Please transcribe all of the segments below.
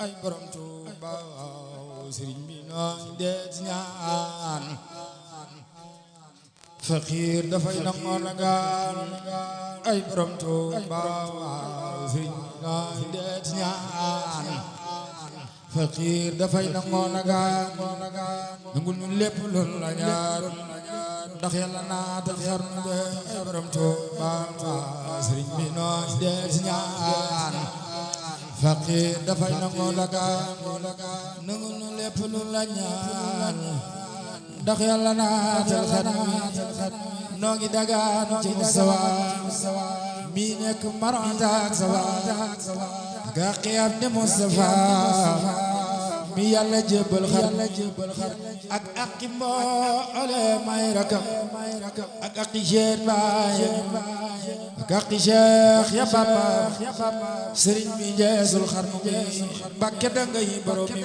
ay borom Tuuba sëriñ bi nooy deet ñaan faqiir dafay nangoo nagaan ay borom Tuuba sëriñ bi nooy deet ñaan faqiir dafay nangoo nagaan nangul ñu lépp loolu la ñaan ndax yàlla naatal xarnu be ay borom Tuuba sëriñ bi nooy deet ñaan faqiir dafay nangoo nagaan nangul ñu lépp loolu la ñaan ndax yàlla naatal xarnu noo ngi dagaan ci Mustafa mi nekk maranta ak sawa ga xiyaam ne Mustafa mi yàlla jébbal xar ak aqi mboole may rakam ak aqi Cheikh Baye ak aqi Cheikh ya Bamba sëriñ bi jeesul xarnu bi Mbàkke dangay borom mi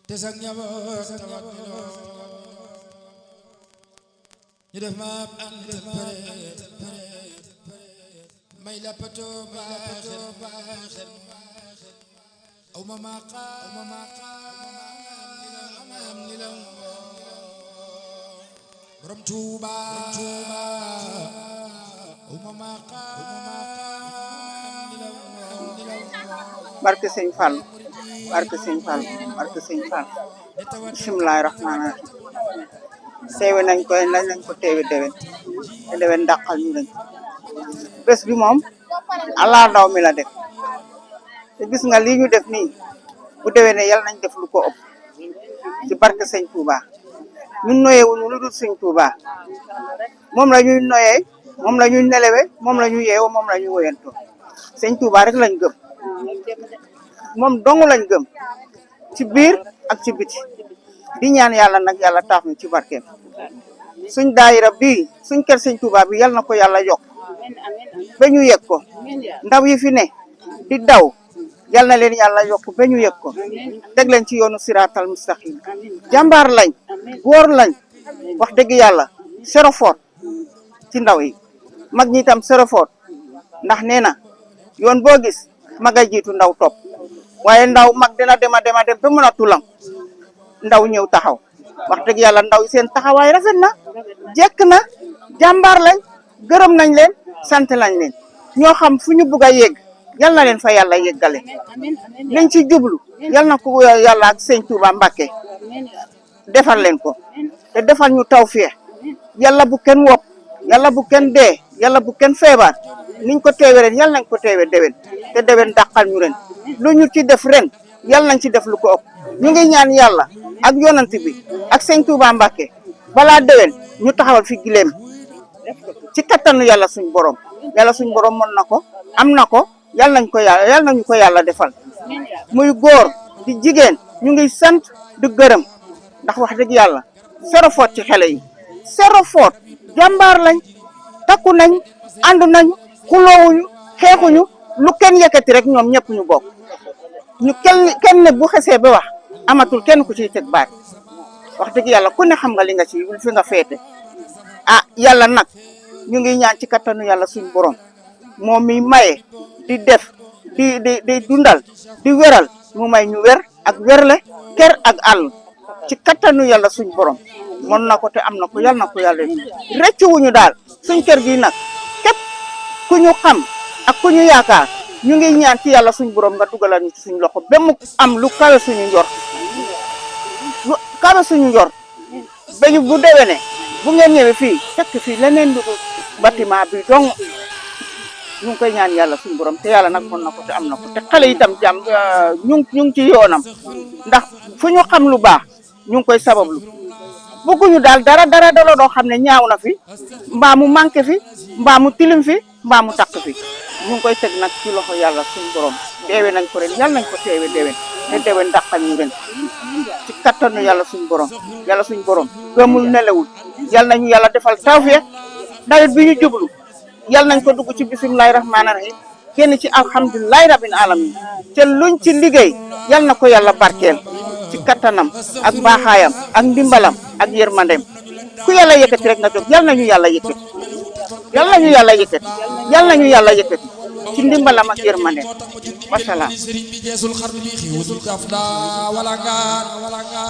te sax njaboot ñu def ma antal pare may la pato baaxel aw ma am ni la borom Tuuba aw ma barke Sëñ Fall barke Sëñ Fall barke Sëñ Fall bismillaahi rahmaani rahiim teewe nañ ko teewe déwén te déwén dàqal ñu lañ bés bi moom Allah ndaw mi la def te gis nga lii ñu def nii bu déwénee yàlla nañ def lu ko ëpp ci barke Sëñ Touba ñun noyeewuñu lu dul Sëñ Touba moom la ñuy noyee moom la ñuy nelewe moom la ñuy yeewoo moom la ñuy woyantoo Sëñ Touba rek lañ gëm moom dong lañ gëm ci biir ak ci biti di ñaan yàlla nag yàlla taaf ñu ci barkeem suñ daayira bii suñ kër Sëñ Touba bi yal na ko yàlla yokk ba ñu yëg ko ndaw yi fi ne di daw yal na leen yàlla yokk ba ñu yëg ko teg leen ci yoonu siraatal mustaqim jàmbaar lañ góor lañ wax dëgg yàlla serofoot ci ndaw yi mag ñi tam serofoot ndax nee na yoon boo gis magay jiitu ndaw topp waaye ndaw mag dina dem ba mën a tulam ndaw ñëw taxaw wax dëgg yàlla ndaw yi seen taxawaay rafet na jekk na jàmbaar lañ gërëm nañ leen sant lañ leen ñoo xam fu ñu bugg a yegg yal na leen fa yàlla yeggale liñ ci jublu yal na ko yàlla ak Sëñ Touba Mbàkke defal leen ko te defal ñu tawfeex yàlla bu kenn wopp yàlla bu kenn dee yàlla bu kenn feebar niñ ko teewe ren yal nañ ko teewe déwén te déwén dàqal ñu ren lu ñu ci def ren yal nañ ci def lu ko ëpp ñu ngi ñaan yàlla ak yonant bi ak Sëñ Touba Mbàkke balaa déwén ñu taxawal fi gileem ci kattanu yàlla suñ borom mën na ko am na ko yal nañu ko yàlla defal muy góor di jigéen ñu ngi sant di gërëm ndax wax dëgg yàlla serofoot ci xale yi serofoot jàmbaar lañ takku nañ àndu nañu xuloowuñu xeexuñu lu kenn yëkkati rek ñoom ñëpp ñu bokk ñu kenn ne bu xesee ba wax amatul kenn ku ciy teg baat wax dëgg yàlla ku ne xam nga li nga ci fi nga féete ah yàlla nag ñu ngi ñaan ci kattanu yàlla suñ borom moom mi maye di def di dundal di wéral mu may ñu wér ak wérle kër ak àll ci kattanu yàlla suñ borom mën na ko te am na ko yàlla na ko yàlla rëccu wuñu daal suñ kër gi nag képp ku ñu xam ak ku ñu yaakaar ñu ngi ñaan ci yàlla suñ borom nga dugalal ñu ci suñ loxo ba mu am lu kawe suñu njort lu kawe suñu njort ba ñu bu déwénee bu ngeen ñëwee fii fekk fii leneen lu bâtiment bi dong ñu ngi koy ñaan yàlla suñu borom te yàlla nag mën na ko te am na ko te xale itam jàmm ñu ngi ci yoonam ndax fu ñu xam lu baax ñu ngi koy sabablu bëgguñu daal dara doo xam ne ñaaw na fi mbaa mu manqué fi mbaa mu tilim fi mbaa mu takk fi ñu ngi koy teg nag ci loxo yàlla suñu borom teewe nañ ko ren yàlla nañ ko teewe déwén te déwén dàqal ñu ren ci kattanu yàlla suñu borom gëmul nelewul yàlla nañu yàlla defal tawfeex nawet bi ñu jublu yàlla nañ ko dugg ci bisimilahi rahmaani rahim génn ci alhamdulilahi rabbil alamin te luñ ci liggéey yàlla na ko yàlla barkeel ci kattanam ak baaxaayam ak ndimbalam ak yërmandem ku yàlla yëkkati rek nga jóg yàlla nañu yàlla yëkkati yal nañu yàlla yëkkati yal nañu yàlla yëkkati ci ndimbalam ak yërmande wasalaam. sëriñ bi jeesul xarnu bi xiwul daf daa wala ngaan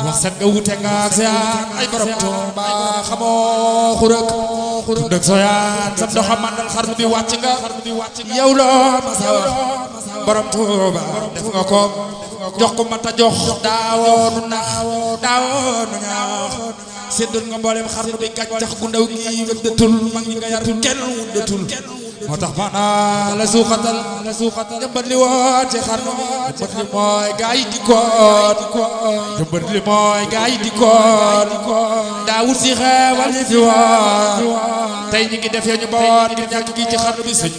wax set nga wute nga seyaan ay borom Tuuba xamoo xurëk dëgg soyaan sam doxa mandal xarnu bi wàcc nga yow loo masa wax borom Tuuba def nga ko jox ko mata jox daawoonu nax daawoonu ñaax séddal nga mboolem xarnu bi gàncax gu ndaw gi wëddatul mag ñi nga yar kenn wëddatul moo tax maanaa la suuxatal jëmbat li woote xarnu jëmbat li mooy gaa yi dikkoon jëmbat li mooy gaa yi dikkoon daa wut si xeewal yi fi woon tey ñi ngi defee ñu bawoon ngir ñàkk gi ci xarnu bi sëñ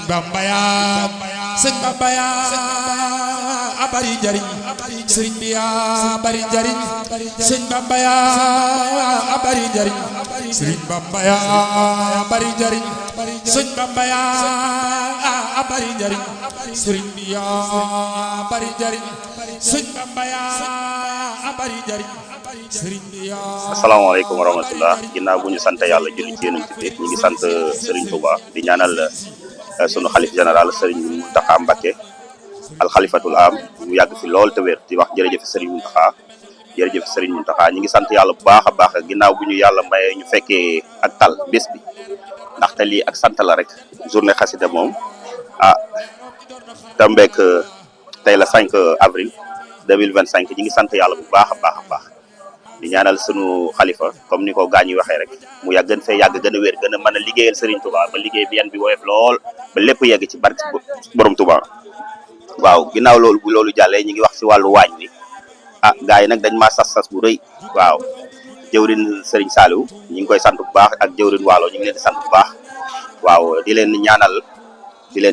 Bamba yaa sëñ Bamba yaa bari njariñ sëriñ bi yaa bari njariñ sëñ Bamba yaa bari njariñ sëriñ Bamba yaa bari njariñ sëñ Bamba yaa bari njariñ sëriñ bi yaa bari njariñ sëñ Bamba yaa bari njariñ sëriñ bi yaa. Asalaamaaleykum wa rahmatullah ginnaaw bu ñu sant yàlla julli ci yonent bi ñu ngi sant Serigne Touba di ñaanal sunu xalif général Serigne Mountakha Mbacké alxalifatul am mu yàgg fi lool te wér di wax jërëjëf Serigne Mountakha jërëjëf Serigne Mountakha ñi ngi sant yàlla bu baax a baax ginnaaw bu ñu yàlla maye ñu fekkee ak tal bés bi ndaxte lii ak sant la rek journée xasida moom tambeek tey la 5 avril 2025 ñi ngi sant yàlla bu baax a baax a baax di ñaanal sunu xalifa comme ni ko gaañ yi waxee rek mu yàgg gën fee yàgg gën a wér gën a mën a liggéeyal Serigne Touba ba liggéey bi yan bi woyof lool ba lépp yegg ci barke borom Touba. waaw ginnaaw loolu bu loolu jàllee ñu ngi wax ci wàllu waañ wi gars yi nag dañ maa sas bu rëy waaw jëwrin Serigne Saliou ñu ngi koy sant bu baax ak jëwrin Waalo ñu ngi leen di sant bu baax waaw di leen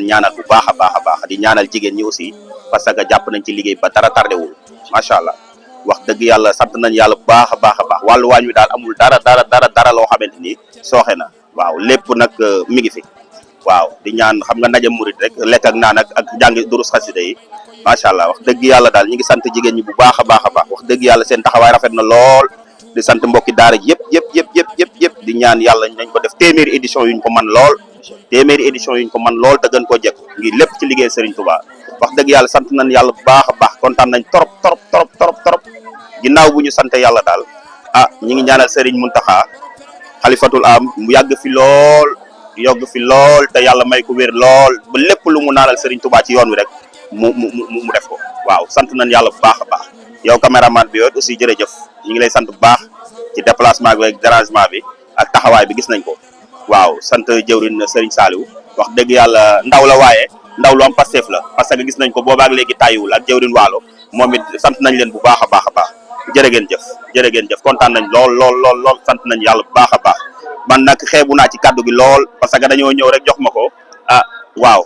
ñaanal bu baax a baax di ñaanal jigéen ñi aussi parce que jàpp nañ ci liggéey ba dara tardé wul macha allah wax dëgg yàlla sant nañ yàlla bu baax a baax wàllu waañ wi daal amul dara loo xamante ni sooxe na waaw lépp nag mi ngi fi. waaw di ñaan xam nga ndaje murit rek lekk ak naan ak jàng durus xasida yi macha allah wax dëgg yàlla daal ñi ngi sant jigéen ñi bu baax a baax wax dëgg yàlla seen taxawaay rafet na lool di sant mbokki daara ji yëpp di ñaan yàlla nañ ko def téeméeri édition yuñ ko man lool te gën koo jekk ngir lépp ci liggéey Serigne Touba wax dëgg yàlla sant nañ yàlla bu baax a baax kontaan nañ trop ginnaaw bu ñu sant yàlla daal ñi ngi ñaanal Serigne Mountakha xalifatul am mu yàgg fi lool te yàlla may ko wér lool ba lépp lu mu naanal Serigne Touba ci yoon wi rek mu def ko waaw sant nañ yàlla bu baax a baax yow caméraman bi yow aussi jërëjëf ñu ngi lay sant bu baax ci déplacement bi ak dérangement bi ak taxawaay bi gis nañ ko waaw sant jëwrin Serigne Saliou wax dëgg yàlla ndaw la waaye ndaw lu am Pastef la parce que gis nañ ko boobaak léegi tàyyiwul ak jëwrin Waalo moom it sant nañ leen bu baax a baax jërë ngeen jëf kontaan nañ lool sant nañ yàlla bu baax a baax man nag xeebu naa ci kàddu gi lool parce que dañoo ñëw rek jox ma ko waaw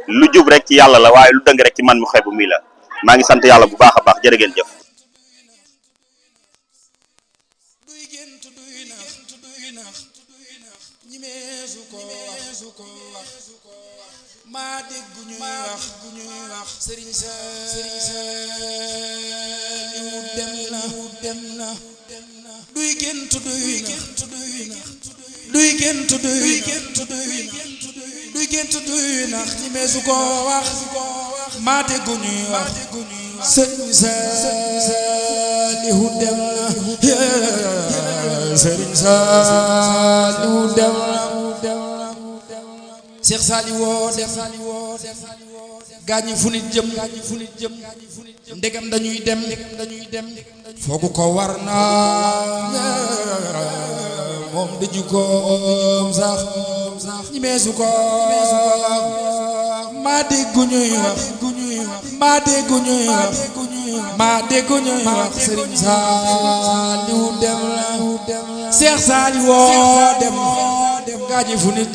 lu jub rek ci yàlla la waaye lu dëng rek ci man mu xeebu mii la maa ngi sant yàlla bu baax a baax jërë ngeen jëf. maa dégg ñuy wax Serigne Saliou dem na duy gént duy nax ñi meesu ko wax maa dégg ñuy wax Serigne Saliou dem na Serigne Saliou dem na Cheikh Saliou dem gaañi fu nit jëm ndegam dañuy dem foogu ko war na moom dëju koom sax ñi meesu ko maa déggu ñuy wax Serigne Saliou dem na Cheikh Saliou dem gaañi fu nit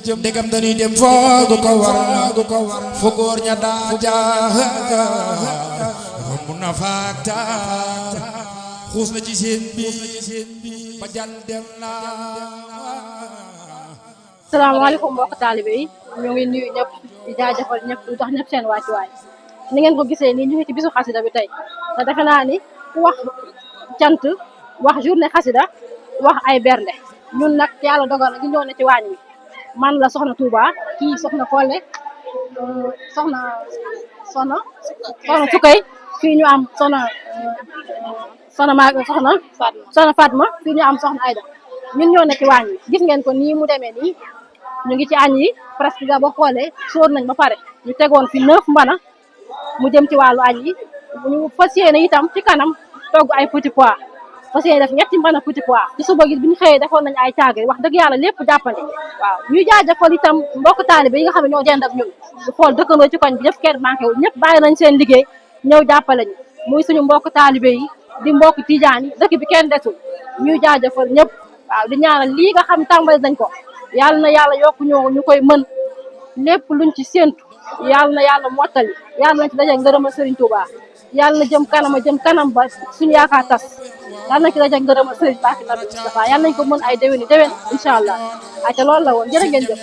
jëm ndegam dañuy dem foogu ko war na fo góor ña daa jaar romb na faakta xuus na ci seen bi ba jàll dem na. salaamaaleykum mbokk taalibe yi ñu ngi nuyu ñëpp di jaajëfal ñëpp du tax ñëpp seen wàccuwaay ni ngeen ko gisee nii ñu ngi ci bisu xasida bi tey te defe naa ni ku wax cant wax journée xasida wax ay bernde ñun nag yàlla dogal na ñu ñëw na ci waañ wi man la soxna Touba kii soxna Kolle soxna Sukay fii ñu am soxna Fatma fii ñu am soxna Aïda ñun ñoo ne ci waañ wi gis ngeen ko nii mu demee nii ñu ngi ci añ yi presque ga boo xoolee sóor nañ ba pare ñu tegoon fi 9 mbana mu jëm ci wàllu añ yi ñu fas yéene itam ci kanam togg ay petit pois fas yéene def ñetti mbana petit pois ci suba gi bi ñu xëyee defoon nañu ay caagri wax dëgg yàlla lépp jàppandi waaw ñuy jaajëfal itam mbokk taalibe yi nga xam ne ñoo dend ak ñun ñu xool dëkkandoo ci koñ bi def kenn manqué wul ñëpp bàyyi nañ seen liggéey ñëw jàppale ñu muy suñu mbokk taalibe yi di mbokk tijaan yi dëkk bi kenn desul ñuy jaajëfal ñëpp waaw di ñaanal lii nga xam tàmbali nañ ko yàlla na yàlla yokku ñu koy mën lépp luñ ci séentu yàlla na yàlla mottali yàlla nañ ci daje ngërëmal Serigne Touba yàlla na jëm kanam ba suñu yaakaar tas yàlla nañ ci daje ngërëmal Serigne Bakki Nabi Moustapha yàlla nañ ko mën ay déwéni déwén incha allah ay te loolu la woon jërë ngeen jëf